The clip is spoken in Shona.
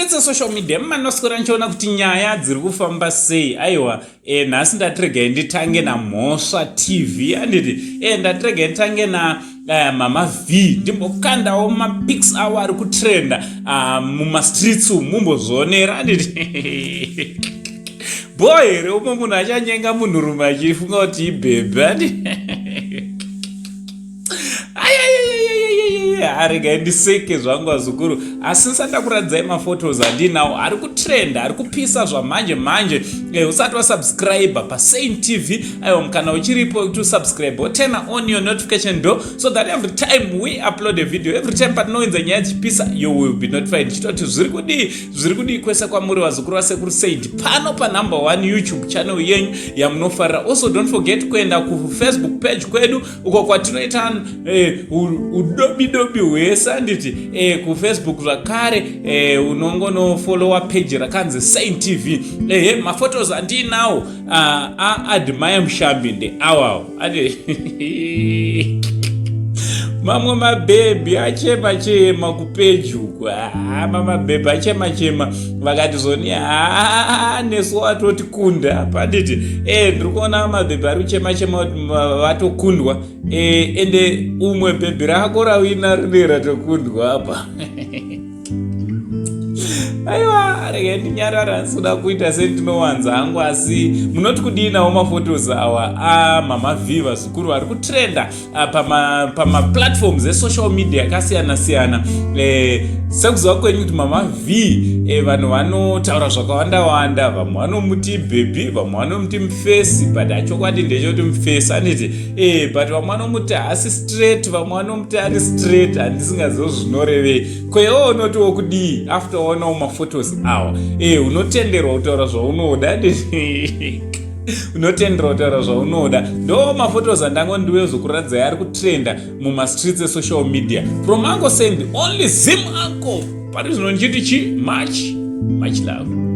Mumastreets esocial media mumanoswera ndichiona kuti nyaya dziri kufamba sei. Aiwa, nhasi ndatiregai nditange naMhosva TV, anditi ndatiregai nditange na Mama V, ndimbokandawo mapics awo ari kutrenda mumastreets umu, mumbozvionera, anditi bo here umwe munhu achanyenga munhurume achifunga kuti ibhebhe, andi aregai ndiseke zvangu vazukuru, asi ndisati ndakuratidzai maphotos andinawo ari kutrenda, ari kupisa zvamanje manje. Usati wasubscribe paSaint TV, aiwa, mukana uchiripo kuti usubscribe, woturn on your notification bell so that every time we upload a video, every time patinoenza nyaya dzichipisa, you will be notified. Ndichitoti zviri kudii, zviri kudii kwese kwamuri vazukuru vasekuru Saint, pano panumber one YouTube channel yenyu yamunofarira. Also, don't forget kuenda kuFacebook page kwedu uko kwatinoita udobi dobi hwese, anditi kuFacebook zvakare unongonofollowa page rakanzi Saint TV. Ehe, maphotos andiinawo aAdmire Mushambi ndeawawo, andi mamwe mabhebhi achema chema kupage uku. Mamabhebhi achema chema, vakati zoni haa, nesu watotikunda panditi. Ndiri kuona mabhebhi ari kuchema chema kuti vatokundwa. Ende umwe bhebhi rako rawina rine ratokundwa apa. Aiwa, regai ndinyarara, ndisikuda kuita sendinowanza hangu, asi munoti kudii nawo maphotos awa aMama V, vazukuru, vari kutrenda pamaplatforms esocial media akasiyana siyana? Sekuziva kwenyu kuti Mama V, vanhu vanotaura zvakawanda wanda, vamwe vanomuti bhebhi, vamwe vanomuti mufesi, but achokwadi ndechekuti mufesi, anditi? But vamwe vanomuti haasi straight, vamwe vanomuti ari straight, handisingazivo zvinorevei. Kwewo unotiwo kudii after waonawo maphotos awa? Unotenderwa kutaura zvaunoda, anditi? Unotenderwa kutaura zvaunoda. Ndo maphotos andango ndiwe zokuratidzai ari kutrenda mumastreets esocial media from Uncle Saint, only Zim uncle. Pari zvino ndichiti chi much much love.